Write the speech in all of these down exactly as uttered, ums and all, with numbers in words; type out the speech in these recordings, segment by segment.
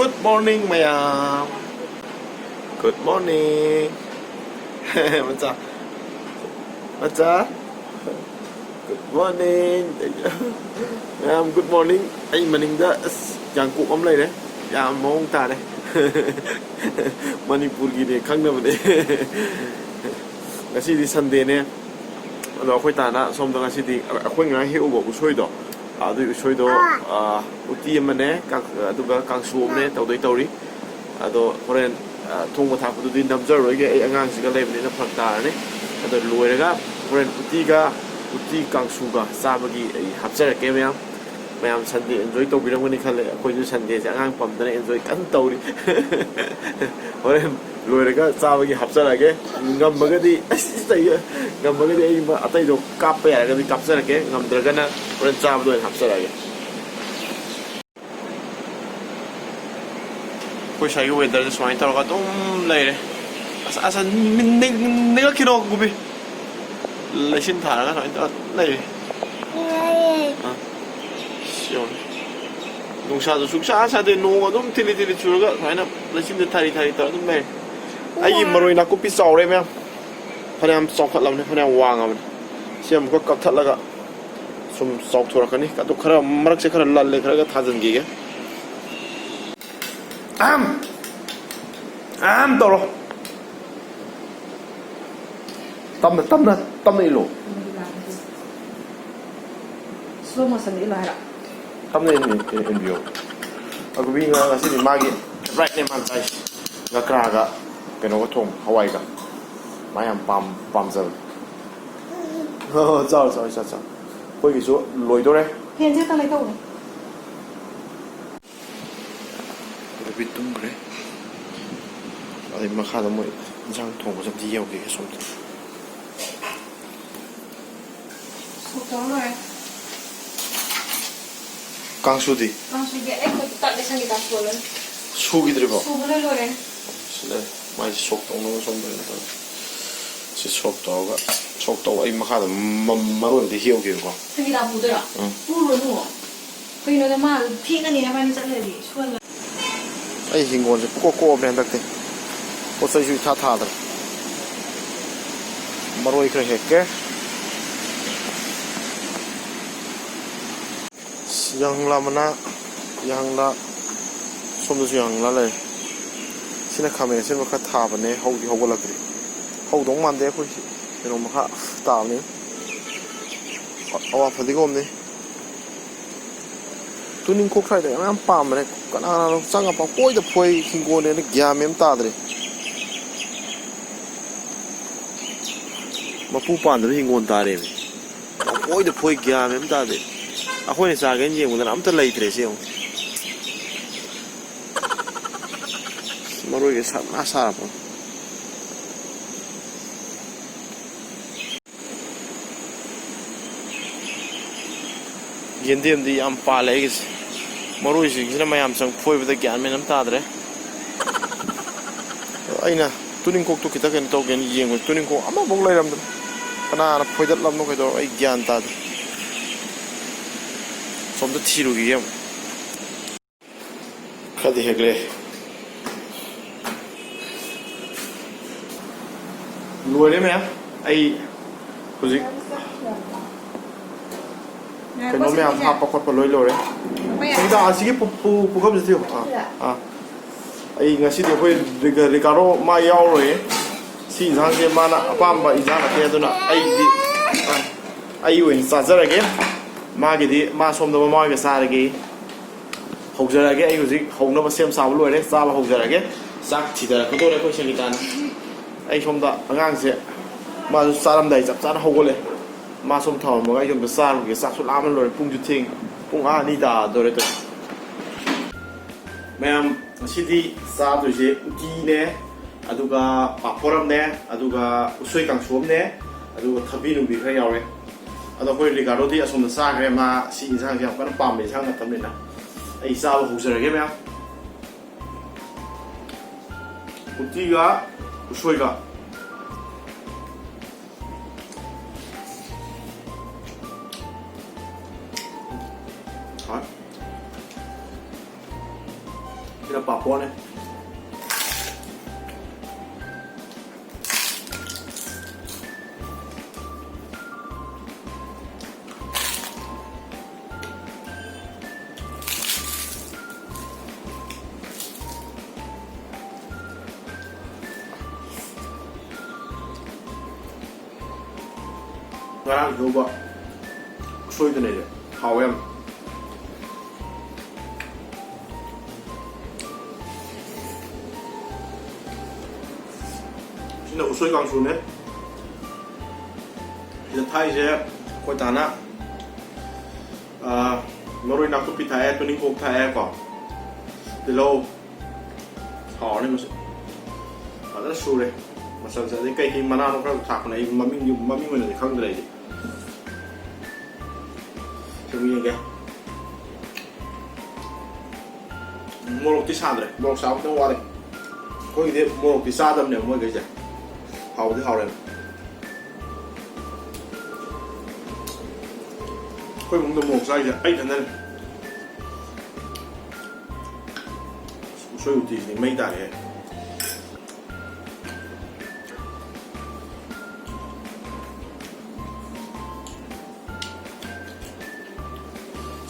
Good morning, ꯃꯌꯥꯝ꯫ Good morning꯫ ꯃꯆꯥ, ꯃꯆꯥ꯫ Good morning꯫ ꯃꯌꯥꯝ, good morning꯫ ꯑꯩ ꯃꯅꯤꯡꯗ ꯑꯁ ꯌꯥꯡꯀꯣꯛ ꯑꯃ ꯂꯩꯔꯦ꯫ ꯌꯥꯝ ꯃꯑꯣꯡ ꯇꯥꯔꯦ꯫ ꯃꯅꯤꯄꯨꯔꯒꯤꯅꯦ ꯈꯪꯅꯕꯅꯦ꯫ ꯉꯁꯤꯗꯤ Sundayꯅꯦ꯫ ꯑꯗꯣ ꯑꯩꯈꯣꯏ ꯇꯥꯅ ꯁꯣꯝꯗ ꯉꯁꯤꯗꯤ ꯑꯩꯈꯣꯏ ꯉꯔꯥꯡ ꯍꯦꯛꯎꯕ ꯎꯁꯣꯏꯗꯣ, ꯑꯗꯨꯒꯤ ꯎꯁꯣꯏꯗꯣ, ꯑꯥ, ꯎꯇꯤ ꯑꯃꯅꯦ, ꯀꯥꯡ-, ꯑꯗꯨꯒ ꯀꯥꯡꯁꯨ ꯑꯃꯅꯦ ꯇꯧꯗꯣꯏ ꯇꯧꯔꯤ꯫ ꯑꯗꯣ ꯍꯣꯔꯦꯟ, ꯑꯥ, ꯊꯣꯡꯕ ꯊꯥꯛꯄꯗꯨꯗꯤ ꯅꯝꯖꯔꯣꯏꯒꯦ, ꯑꯩ ꯑꯉꯥꯡꯁꯤꯒ ꯂꯩꯕꯅꯤꯅ ꯐꯔꯛ ꯇꯥꯔꯅꯤ꯫ ꯑꯗꯣ ꯂꯣꯏꯔꯒ ꯍꯣꯔꯦꯟ ꯎꯇꯤꯒ, ꯎꯇꯤ ꯀꯥꯡꯁꯨꯒ ꯆꯥꯕꯒꯤ ꯑꯩ ꯍꯥꯞꯆꯔꯛꯀꯦ ꯃꯌꯥꯝ꯫ ꯃꯌꯥꯝ Sunday enjoy ꯇꯧꯕꯤꯔꯝꯒꯅꯤ ꯈꯜꯂꯦ꯫ ꯑꯩꯈꯣꯏꯁꯨ Sundayꯁꯦ ꯑꯉꯥꯡ ꯄꯝꯗꯅ enjoy ꯀꯟꯅ ꯇꯧꯔꯤ꯫ ꯍꯣꯔꯦꯟ ꯂꯣꯏꯔꯒ ꯆꯥꯕꯒꯤ ꯍꯥꯞꯆꯔꯛꯑꯒꯦ꯫ ꯉꯝꯃꯒꯗꯤ, ꯑꯁ, ꯉꯝꯃꯒꯗꯤ ꯑꯩ ꯑꯇꯩꯗꯣ ꯀꯥꯞꯄ ꯌꯥꯔꯒꯗꯤ ꯀꯥꯞꯆꯔꯛꯀꯦ, ꯉꯝꯗ꯭ꯔꯒꯅ ꯍꯣꯔꯦꯟ ꯆꯥꯕꯗ ꯑꯣꯏꯅ ꯍꯥꯞꯆꯔꯛꯑꯒꯦ꯫ ꯑꯩꯈꯣꯏ ꯁ꯭ꯋꯥꯏꯒꯤ weatherꯁꯦ ꯁꯨꯃꯥꯏꯅ ꯇꯧꯔꯒ ꯑꯗꯨꯝ ꯂꯩꯔꯦ꯫ ꯑꯁ, ꯑꯁ, ꯅꯤꯛ-, ꯅꯤꯛ-, ꯅꯤꯛꯂꯛꯈꯤꯅꯣ, ꯒꯨꯕꯤ꯫ ꯂꯩꯆꯤꯟ ꯊꯥꯔꯒ ꯁꯨꯃꯥꯏꯅ ꯇꯧꯔꯒ ꯑꯗꯨꯝ ꯂꯩꯔꯦ꯫ ꯑꯥ꯫ ꯁꯤ ꯌꯦꯡꯉꯨꯅꯦ꯫ ꯅꯨꯡꯁꯥꯁꯨ ꯁꯨꯡꯁꯥ ꯁꯥꯗꯦ, ꯅꯣꯡ ꯑꯗꯨꯝ ꯊꯤꯂꯤ ꯊꯤꯂꯤ ꯆꯨꯔꯒ ꯁꯨꯃꯥꯏꯅ ꯂꯩꯆꯤꯟꯁꯦ ꯊꯥꯔꯤ ꯊꯥꯔꯤ ꯇꯧꯔꯒ ꯑꯗꯨꯝ ꯂꯩꯔꯦ꯫ ꯑꯩꯒꯤ ꯃꯔꯣꯏ ꯅꯥꯀꯨꯞꯄꯤ ꯆꯥꯎꯔꯦ ꯃꯌꯥꯝ꯫ ꯐꯅꯌꯥꯝ ꯆꯥꯎꯈꯠꯂꯕꯅꯤ, ꯐꯅꯌꯥꯝ ꯋꯥꯡꯉꯕꯅꯤ꯫ ꯁꯤ ꯑꯃꯨꯛꯀ ꯀꯛꯊꯠꯂꯒ ꯁꯨꯝ ꯆꯥꯎꯊꯣꯔꯛꯀꯅꯤ꯫ ꯑꯗꯨ ꯈꯔ ꯃꯔꯛꯁꯦ ꯈꯔ ꯂꯜꯂꯦ, ꯈꯔꯒ ꯊꯥꯖꯤꯟꯈꯤꯒꯦ꯫ ꯑꯍꯝ! ꯑꯍꯝ ꯇꯧꯔꯣ꯫ ꯇꯞꯅ, ꯇꯞꯅ, ꯇꯞꯅ ꯏꯜꯂꯣ꯫ Slow motion ꯏꯜꯂꯣ ꯍꯥꯏꯔꯣ? ꯇꯞꯅ ꯏꯟ-, ꯏꯟ-, ꯏꯟꯕꯤꯌꯣ꯫ ꯑꯒꯨꯕꯤ ꯉꯥ ꯉꯁꯤꯗꯤ ꯃꯥꯒꯤ favouriteꯅꯦ ꯃꯥꯅ ꯆꯥꯏꯁꯦ꯫ ꯉꯀ꯭ꯔꯥꯒ ꯀꯩꯅꯣꯒ ꯊꯣꯡꯕ, ꯍꯋꯥꯏꯒ꯫ ꯃꯥ ꯌꯥꯝ ꯄꯥꯝ-, ꯄꯥꯝꯖꯕꯅꯦ꯫ ꯍꯣ, ꯍꯣ, ꯆꯥꯎ, ꯆꯥꯎ, ꯆꯥꯎ, ꯆꯥꯎ꯫ ꯑꯩꯈꯣꯏꯒꯤꯁꯨ ꯂꯣꯏꯗꯣꯔꯦ꯫ ꯐꯦꯟꯁꯦ ꯀꯃꯥꯏ ꯇꯧꯕꯅꯣ? ꯑꯗꯨꯗꯤ ꯇꯨꯝꯈ꯭ꯔꯦ꯫ ꯑꯗꯩ ꯃꯈꯥꯗ ꯃꯣꯏ ꯏꯟꯁꯥꯡ ꯊꯣꯡꯕꯁꯦ ꯑꯝꯇ ꯌꯦꯡꯉꯨꯒꯦ ꯁꯣꯝꯗ꯫ ꯁꯣꯛ ꯇꯧꯔ ꯂꯣꯏꯔꯦ꯫ ꯀꯥꯡꯁꯨꯗꯤ? ꯀꯥꯡꯁꯨꯗꯤ ꯑꯩ ꯈꯨꯠ ꯇꯠꯂꯦ, ꯁꯪꯒꯤꯇꯥ ꯁꯨꯍꯜꯂꯅꯤ꯫ ꯁꯨꯈꯤꯗ꯭ꯔꯤꯕꯣ? ꯁꯨꯕ ꯂꯣꯏ ꯂꯣꯏꯔꯦ꯫ ꯁꯤꯗ ꯃꯥꯏꯁꯦ ꯁꯣꯛ ꯇꯧꯅꯕ ꯁꯣꯝꯗ ꯀꯩꯅꯣ ꯇꯧꯔꯦ꯫ ꯁꯤ ꯁꯣꯛ ꯇꯧꯔꯒ, ꯁꯣꯛ ꯇꯧꯕ ꯑꯩ ꯃꯈꯥꯗ ꯃ-, ꯃꯔꯣꯏ ꯑꯝꯇ ꯍꯦꯛꯎꯒꯦꯕꯀꯣ꯫ ꯁꯪꯒꯤꯇꯥ ꯄꯨꯗꯣꯏꯔꯣ? ꯎꯝ꯫ ꯄꯨꯔꯨꯔꯅꯨ꯫ ꯀꯩꯅꯣꯗ ꯃꯥ ꯊꯦꯡꯉꯅꯤ ꯍꯥꯏꯕꯅꯤ ꯆꯠꯂꯗꯤ ꯁꯨꯍꯜꯂ꯫ ꯑꯩ ꯍꯤꯡꯒꯣꯜꯁꯦ ꯄꯨꯀꯣꯛ ꯀꯣꯛꯑꯕꯅꯦ ꯍꯟꯗꯛꯇꯤ꯫ ꯄꯣꯠ ꯆꯩꯁꯨ ꯏꯊꯥ ꯊꯥꯗ꯭ꯔꯦ꯫ ꯃꯔꯣꯏ ꯈꯔ ꯍꯦꯛꯀꯦ꯫ ꯌꯥꯏꯉꯪꯂꯥ ꯃꯅꯥ, ꯌꯥꯏꯉꯪꯂꯥ, ꯁꯣꯝꯗꯁꯨ ꯌꯥꯏꯉꯪꯂꯥ ꯂꯩꯔꯦ꯫ ꯁꯤꯅ ꯈꯥꯃꯦꯟ ꯑꯁꯤꯟꯕ ꯈꯔ ꯊꯥꯕꯅꯦ, ꯍꯧꯗꯤ ꯍꯧꯒꯠꯂꯛꯇ꯭ꯔꯤ꯫ ꯍꯧꯗꯧ ꯃꯥꯟꯗꯦ, ꯑꯩꯈꯣꯏ ꯁꯤ ꯀꯩꯅꯣ ꯃꯈꯥ ꯇꯥꯕꯅꯤ꯫ ꯑꯋꯥ ꯐꯗꯤꯒꯣꯝꯅꯤ꯫ ꯇꯨꯅꯤꯡꯈꯣꯛ ꯁ꯭ꯋꯥꯏꯗ ꯌꯥꯝ, ꯌꯥꯝ ꯄꯥꯝꯕꯅꯦ꯫ ꯀꯅꯥ ꯀꯅꯥꯅꯣ ꯆꯪꯉ ꯄꯪꯀꯣꯏꯗ ꯐꯣꯏ, ꯍꯤꯡꯒꯣꯜꯅꯦꯅ ꯒ꯭ꯌꯥꯟ ꯃꯦꯟ ꯑꯃ ꯇꯥꯗ꯭ꯔꯦ꯫ ꯃꯄꯨ ꯄꯥꯟꯗꯕ ꯍꯤꯡꯒꯣꯜ ꯇꯥꯔꯦꯃꯤ꯫ ꯄꯪꯀꯣꯏꯗ ꯐꯣꯏ, ꯒ꯭ꯌꯥꯟ ꯃꯦꯟ ꯑꯃ ꯇꯥꯗꯦ꯫ ꯑꯩꯈꯣꯏꯅ ꯆꯥꯒꯦꯅ ꯌꯦꯡꯕꯗꯅ ꯑꯝꯇ ꯂꯩꯇ꯭ꯔꯦ ꯁꯤ ꯌꯦꯡꯉꯨ꯫ ꯃꯔꯣꯏꯒ ꯁꯥ-, ꯉꯥ ꯁꯥꯔꯛꯄ꯫ ꯌꯦꯟꯗꯦꯝꯗꯤ ꯌꯥꯝ ꯄꯥꯜꯂꯦ ꯑꯩꯒꯤꯁꯦ꯫ ꯃꯔꯣꯏꯁꯤꯡꯁꯤꯅ ꯃꯌꯥꯝ ꯆꯪ ꯐꯣꯏꯕꯗ ꯒ꯭ꯌꯥꯟ ꯃꯦꯟ ꯑꯃ ꯇꯥꯗ꯭ꯔꯦ꯫ ꯑꯩꯅ ꯇꯨꯅꯤꯡꯈꯣꯛꯇꯣ ꯈꯤꯇ ꯀꯩꯅꯣ ꯇꯧꯒꯦꯅ ꯌꯦꯡꯕꯗ ꯇꯨꯅꯤꯡꯈꯣꯛ ꯑꯃꯐꯥꯎ ꯂꯩꯔꯝꯗ꯭ꯔꯦ꯫ ꯀꯅꯥꯅ ꯐꯣꯏꯗꯠꯂꯝꯅꯣ ꯀꯩꯗꯧꯔꯣ ꯑꯩ ꯒ꯭ꯌꯥꯟ ꯇꯥꯗꯦ꯫ ꯁꯣꯝꯗ ꯊꯤꯔꯨꯈꯤꯒꯦ ꯑꯃꯨꯛ꯫ ꯈꯔꯗꯤ ꯍꯦꯛꯂꯦ꯫ ꯂꯣꯏꯔꯦ ꯃꯌꯥꯝ꯫ ꯑꯩ ꯍꯧꯖꯤꯛ ꯀꯩꯅꯣ ꯃꯌꯥꯝ ꯍꯥꯞꯄ ꯈꯣꯠꯄ ꯂꯣꯏ ꯂꯣꯏꯔꯦ꯫ ꯁꯤꯗ ꯑꯁꯤꯒꯤ ꯄꯨ-, ꯄꯨ-, ꯄꯨꯈꯝꯁꯤ ꯊꯤꯌꯨ꯫ ꯑꯥ, ꯑꯥ꯫ ꯑꯩ ꯉꯁꯤꯗꯤ ꯑꯩꯈꯣꯏ ꯔꯤꯀ-, ꯔꯤꯀꯥꯔꯗꯣ ꯃꯥ ꯌꯥꯎꯔꯣꯏꯌꯦ꯫ ꯁꯤ ꯏꯟꯁꯥꯡꯁꯦ ꯃꯥꯅ ꯑꯄꯥꯝꯕ ꯏꯟꯁꯥꯡ ꯅꯠꯇꯦ, ꯑꯗꯨꯅ ꯑꯩꯗꯤ, ꯑꯥ, ꯑꯩ ꯑꯣꯏꯅ ꯆꯥꯖꯔꯒꯦ꯫ ꯃꯥꯒꯤꯗꯤ ꯃꯥ ꯁꯣꯝꯗ ꯃꯃꯥ ꯍꯣꯏꯒ ꯆꯥꯔꯒꯦ꯫ ꯍꯧꯖꯔꯛꯑꯒꯦ꯫ ꯑꯩ ꯍꯧꯖꯤꯛ ꯍꯧꯅꯕ ꯁꯦꯝ ꯁꯥꯕ ꯂꯣꯏꯔꯦ꯫ ꯆꯥꯕ ꯍꯧꯖꯔꯛꯑꯒꯦ꯫ ꯆꯥꯛ ꯊꯤꯊꯔꯛꯀꯗꯧꯔꯦ ꯑꯩꯈꯣꯏ ꯁꯪꯒꯤꯇꯥꯅ꯫ ꯑꯩ ꯁꯣꯝꯗ ꯑꯉꯥꯡꯁꯦ ꯃꯥꯁꯨ ꯆꯥꯔꯝꯗꯥꯏ ꯆꯞ ꯆꯥꯅ ꯍꯧꯒꯠꯂꯦ꯫ ꯃꯥ ꯁꯣꯝ ꯊꯝꯃꯝꯃꯒ ꯑꯩ ꯁꯣꯝꯗ ꯆꯥꯔꯨꯒꯦ꯫ ꯆꯥꯛꯁꯨ ꯂꯥꯝꯃ ꯂꯣꯏꯔꯦ꯫ ꯄꯨꯡꯁꯨ ꯊꯦꯡꯉꯦ꯫ ꯄꯨꯡ ꯑꯥ ꯑꯅꯤ ꯇꯥꯗꯣꯔꯦ ꯇꯧꯔꯦ꯫ ꯃꯌꯥꯝ, ꯉꯁꯤꯗꯤ ꯆꯥꯗꯣꯏꯁꯦ ꯎꯇꯤꯅꯦ, ꯑꯗꯨꯒ ꯄꯥꯐꯣꯔ ꯑꯃꯅꯦ, ꯑꯗꯨꯒ ꯎꯁꯣꯏ ꯀꯥꯡꯁꯨ ꯑꯃꯅꯦ, ꯑꯗꯨꯒ ꯊꯕꯤ ꯅꯨꯡꯕꯤ ꯈꯔ ꯌꯥꯎꯔꯦ꯫ ꯑꯗꯣ ꯑꯩꯈꯣꯏ ꯔꯤꯀꯥꯔꯗꯣꯗꯤ ꯑꯁꯣꯝꯗ ꯆꯥꯈ꯭ꯔꯦ꯫ ꯃꯥ ꯁꯤ ꯏꯟꯁꯥꯡꯁꯦ ꯌꯥꯝ ꯀꯟꯅ ꯄꯥꯝꯕ ꯏꯟꯁꯥꯡ ꯅꯠꯇꯕꯅꯤꯅ꯫ ꯑꯩ ꯆꯥꯕ ꯍꯧꯖꯔꯒꯦ ꯃꯌꯥꯝ꯫ ꯎꯇꯤꯒ ꯎꯁꯣꯏꯒ꯫ ꯍꯣꯏ꯫ ꯁꯤꯅ ꯄꯥꯐꯣꯔꯅꯦ꯫ ꯉꯔꯥꯡ ꯍꯧꯕ ꯎꯁꯣꯏꯗꯨꯅꯦ꯫ ꯍꯥꯎꯋꯦ ꯌꯥꯝ꯫ ꯁꯤꯅ ꯎꯁꯣꯏ ꯀꯥꯡꯁꯨꯅꯦ꯫ ꯁꯤꯗ ꯊꯥꯛꯏꯁꯦ ꯑꯩꯈꯣꯏ ꯇꯥꯅ, ꯑꯥ, ꯃꯔꯣꯏ ꯅꯥꯀꯨꯞꯄꯤ ꯊꯥꯛꯑꯦ, ꯇꯨꯅꯤꯡꯈꯣꯛ ꯊꯥꯛꯑꯦ ꯀꯣ, ꯇꯤꯜꯍꯧ꯫ ꯍꯥꯎꯔꯅꯤ ꯃꯁꯤ꯫ ꯐꯖꯅ ꯁꯨꯔꯦ ꯃꯆꯜꯁꯦ꯫ ꯑꯗꯩ ꯀꯩ ꯀꯩ ꯃꯅꯥꯅꯣ ꯈꯔ ꯊꯥꯛꯄꯅꯦ, ꯑꯩ ꯃꯃꯤꯡꯗꯤ, ꯃꯃꯤꯡ ꯑꯣꯏꯅꯗꯤ ꯈꯪꯗ꯭ꯔꯦ ꯑꯩꯗꯤ꯫ ꯁꯨꯝ ꯌꯦꯡꯒꯦ꯫ ꯃꯣꯔꯣꯛꯇꯤ ꯁꯥꯗ꯭ꯔꯦ, ꯃꯣꯔꯣꯛ ꯁꯥꯕ ꯈꯤꯇꯪ ꯋꯥꯠꯂꯤ꯫ ꯑꯩꯈꯣꯏꯒꯤꯗꯤ ꯃꯣꯔꯣꯛꯇꯤ ꯆꯥꯗꯕꯅꯦꯕ ꯃꯣꯏꯈꯩꯁꯦ꯫ ꯍꯥꯎꯗꯤ ꯍꯥꯎꯔꯦ꯫ ꯑꯩꯈꯣꯏ ꯏꯃꯨꯡꯗ ꯃꯣꯔꯣꯛ ꯆꯥꯔꯤꯁꯦ ꯑꯩ ꯏꯊꯟꯗꯅꯦ꯫ ꯎꯁꯣꯏ ꯎꯇꯤꯁꯤꯗꯤ ꯃꯩ ꯇꯥꯔꯦꯍꯦ꯫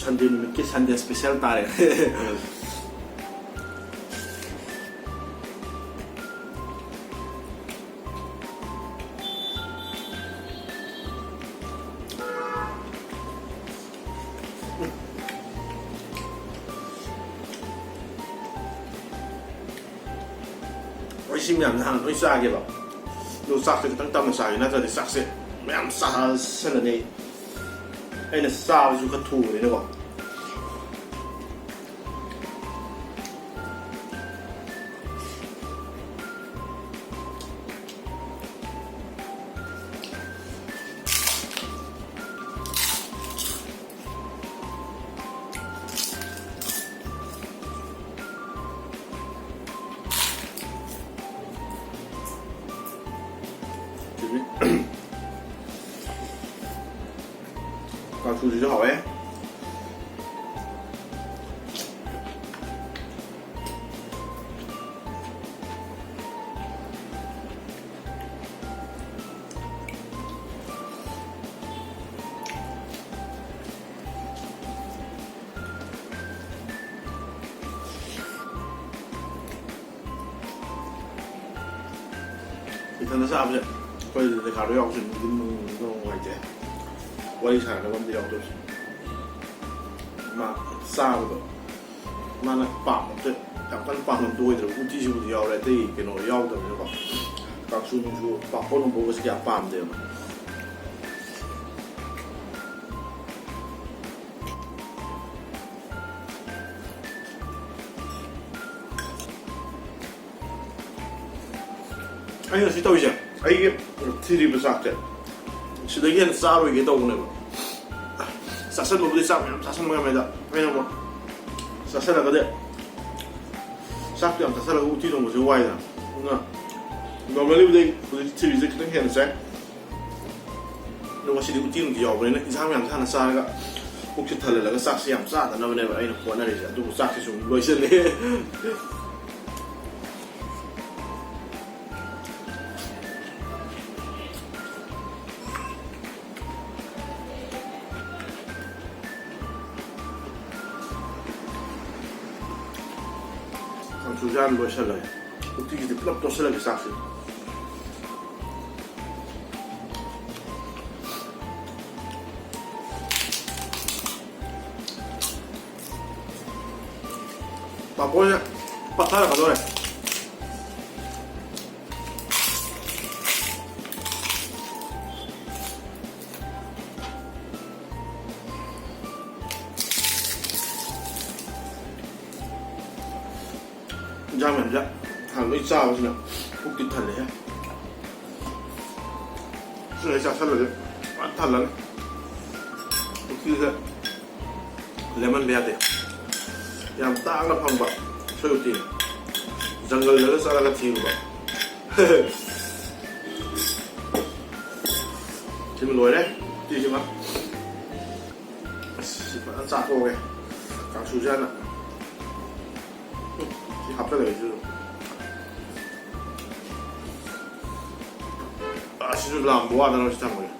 ꯁꯟꯗꯦ ꯅꯨꯃꯤꯠꯀꯤ ꯁꯟꯗꯦ ꯁ꯭ꯄꯦꯁꯦꯜ ꯇꯥꯔꯦ꯫ ꯑꯩ ꯁꯤ ꯃꯌꯥꯝꯁꯦ ꯍꯥꯟꯅ ꯂꯣꯏ ꯆꯥꯒꯦꯕ꯫ ꯑꯗꯨ ꯆꯥꯛꯁꯦ ꯈꯤꯇꯪ ꯇꯞꯅ ꯆꯥꯒꯦ, ꯅꯠꯇ꯭ꯔꯗꯤ ꯆꯥꯛꯁꯦ ꯃꯌꯥꯝ ꯆꯥꯁꯜꯂꯅꯤ ꯑꯩ꯫ ꯑꯩꯅ ꯆꯥꯕꯁꯨ ꯈꯔ ꯊꯨꯕꯅꯤꯅꯀꯣ꯫ ꯀꯥꯡꯁꯨꯁꯤꯁꯨ ꯍꯥꯎꯋꯦ꯫ ꯏꯊꯟꯗ ꯆꯥꯕꯁꯦ ꯑꯩꯈꯣꯏ ꯂꯩꯈꯥꯗꯣ ꯌꯥꯎꯗ꯭ꯔꯦ, ꯅꯨꯡꯗꯤ ꯅꯨꯡ ꯅꯨꯡꯉꯥꯏꯇꯦ꯫ ꯋꯥꯔꯤ ꯁꯥꯟꯅꯕ ꯑꯝꯗ ꯌꯥꯎꯗꯕꯁꯦ꯫ ꯃꯥ ꯆꯥꯕꯗꯣ ꯃꯥꯅ ꯄꯥꯝꯕꯗ ꯌꯥꯝ ꯀꯟꯅ ꯄꯥꯝꯕ ꯑꯝꯇ ꯑꯣꯏꯗ꯭ꯔꯕ꯫ ꯎꯇꯤꯁꯤꯕꯨꯗꯤ ꯌꯥꯎꯔꯦ, ꯑꯇꯩ ꯀꯩꯅꯣ ꯌꯥꯎꯗꯕꯅꯤꯅꯀꯣ꯫ ꯀꯥꯡꯁꯨ ꯅꯨꯡꯁꯨ, ꯄꯥꯐꯣꯔ ꯅꯨꯡꯐꯣꯔꯒꯁꯦ ꯀꯌꯥ ꯄꯥꯝꯗꯦꯕ꯫ ꯑꯩꯅ ꯁꯤ ꯇꯧꯔꯤꯁꯦ, ꯑꯩꯒꯤ ꯊꯤꯔꯤꯕ ꯆꯥꯛꯁꯦ ꯁꯤꯗꯒꯤ ꯍꯦꯟꯅ ꯆꯥꯔꯣꯏꯒꯦ ꯇꯧꯕꯅꯦꯕ꯫ ꯆꯥꯁꯟꯕꯕꯨꯗꯤ ꯆꯥꯛ ꯃꯌꯥꯝ ꯆꯥꯁꯟꯕ ꯉꯝꯃꯦꯗ, ꯑꯩꯅ ꯑꯃꯨꯛ ꯆꯥꯁꯜꯂꯒꯗꯤ ꯆꯥꯛꯇꯣ ꯌꯥꯝ ꯆꯥꯁꯜꯂꯒ ꯎꯇꯤ ꯊꯣꯡꯕꯁꯦ ꯋꯥꯏꯗꯅ꯫ ꯑꯗꯨꯅ normally ꯕꯨꯗꯤ ꯍꯧꯖꯤꯛ ꯊꯤꯔꯤꯁꯦ ꯈꯤꯇꯪ ꯍꯦꯟꯅ ꯆꯥꯏ꯫ ꯑꯗꯣ ꯉꯁꯤꯗꯤ ꯎꯇꯤ ꯅꯨꯡꯇꯤ ꯌꯥꯎꯕꯅꯤꯅ ꯏꯟꯁꯥꯡ ꯃꯌꯥꯝꯁꯦ ꯍꯥꯟꯅ ꯆꯥꯔꯒ ꯄꯨꯛꯁꯦ ꯊꯜꯍꯜꯂꯒ ꯆꯥꯛꯁꯦ ꯌꯥꯝ ꯆꯥꯗꯅꯕꯅꯦꯕ ꯑꯩꯅ ꯍꯣꯠꯅꯔꯤꯁꯦ꯫ ꯑꯗꯨꯕꯨ ꯆꯥꯛꯁꯦ ꯁꯨꯝ ꯂꯣꯏꯁꯤꯜꯂꯦ꯫ ꯀꯥꯡꯁꯨꯁꯦ ꯍꯥꯟꯅ ꯂꯣꯏꯁꯤꯜꯂꯒꯦ꯫ ꯎꯇꯤꯁꯤꯗꯤ ꯄꯨꯂꯞ ꯇꯣꯠꯁꯤꯜꯂꯒꯦ ꯆꯥꯛꯁꯦ꯫ ꯄꯥꯐꯣꯔꯁꯦ ꯄꯠꯊꯔꯛꯀꯗꯧꯔꯦ꯫ ꯏꯟꯖꯥꯡ ꯃꯌꯥꯝꯁꯦ ꯍꯥꯟꯅ ꯂꯣꯏ ꯆꯥꯕꯁꯤꯅ ꯄꯨꯛꯇꯤ ꯊꯜꯂꯦꯍꯦ꯫ ꯁꯤ ꯂꯣꯏ ꯆꯥꯁꯜꯂꯗꯤ ꯐꯖꯅ ꯊꯜꯂꯅꯤ꯫ ꯎꯇꯤꯁꯦ ꯂꯦꯃꯟꯕ ꯌꯥꯗꯦ꯫ ꯌꯥꯝ ꯇꯥꯡꯅ ꯐꯪꯕ ꯎꯁꯣꯏ ꯎꯇꯤꯅꯤ꯫ ꯖꯪꯒꯜꯗꯒ ꯆꯠꯂꯒ ꯊꯤꯔꯨꯕ꯫ ꯁꯤꯃ ꯂꯣꯏꯔꯦ꯫ ꯎꯇꯤꯁꯤꯃ꯫ ꯑꯁ, ꯁꯤ ꯐꯖꯅ ꯆꯥꯊꯣꯛꯑꯒꯦ꯫ ꯀꯥꯡꯁꯨꯁꯦ ꯍꯥꯟꯅ꯫ ꯁꯤ ꯍꯥꯞꯆꯜꯂꯒꯦ ꯁꯤꯁꯨ꯫ ꯑꯁꯤꯁꯨ ꯂꯥꯝꯕ ꯋꯥꯗꯅꯕ ꯁꯤ ꯊꯝꯃꯒꯦ꯫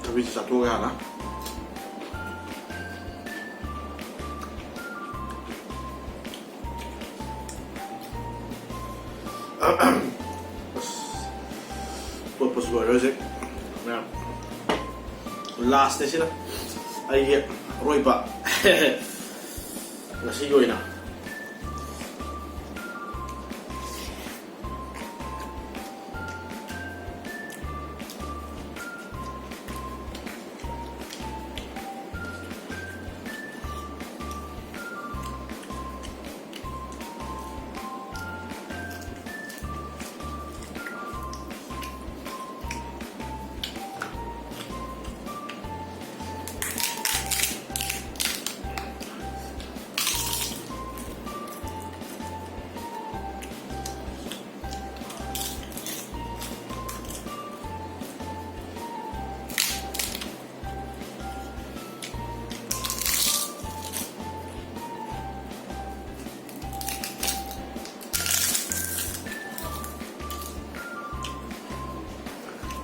ꯊꯕꯤꯁꯤ ꯆꯥꯊꯣꯛꯑꯒꯦ ꯍꯥꯟꯅ꯫ ꯑꯁ, ꯇꯣꯠꯄꯁꯨ ꯂꯣꯏꯔꯦ ꯍꯧꯖꯤꯛ꯫ ꯃꯌꯥꯝ, ꯂꯥꯁꯅꯦ ꯁꯤꯅ, ꯑꯩꯒꯤ ꯑꯔꯣꯏꯕ꯫ ꯉꯁꯤꯒꯤ ꯑꯣꯏꯅ꯫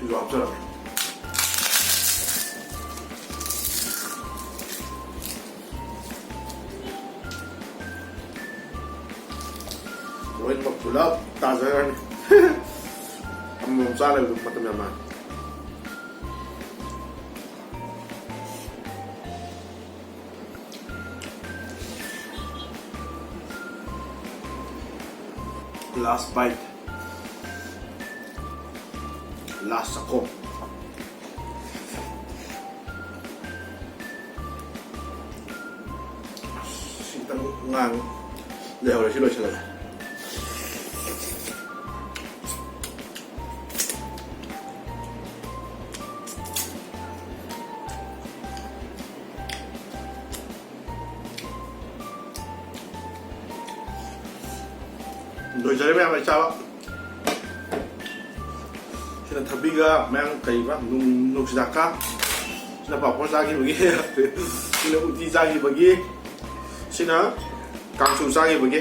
ꯁꯤꯁꯨ ꯍꯥꯞꯆꯔꯒꯦ꯫ ꯂꯣꯏꯅꯃꯛ ꯄꯨꯂꯞ ꯇꯥꯖꯈ꯭ꯔꯅꯤ꯫ ꯑꯃꯃꯝ ꯆꯥ ꯂꯩꯕꯗꯨ ꯃꯇꯝ ꯌꯥꯝ ꯃꯥꯡꯉꯦ꯫ Last bite, last ꯆꯥꯛꯈꯣꯝ꯫ ꯁꯤꯇꯪ ꯉꯥꯡ ꯂꯩꯍꯧꯔꯦ, ꯁꯤ ꯂꯣꯏꯁꯤꯜꯂꯒꯦ꯫ ꯂꯣꯏꯖꯔꯦ ꯃꯌꯥꯝ ꯑꯩ ꯆꯥꯕ꯫ ꯁꯤꯅ ꯊꯕꯤꯒ ꯃꯌꯥꯝ ꯀꯔꯤꯕ ꯅꯨꯡ-, ꯅꯨꯡꯁꯤꯗꯥꯛꯀ꯫ ꯁꯤꯅ ꯄꯥꯐꯣꯔ ꯆꯥꯈꯤꯕꯒꯤ꯫ ꯁꯤꯅ ꯎꯇꯤ ꯆꯥꯈꯤꯕꯒꯤ꯫ ꯁꯤꯅ ꯀꯥꯡꯁꯨ ꯆꯥꯈꯤꯕꯒꯤ꯫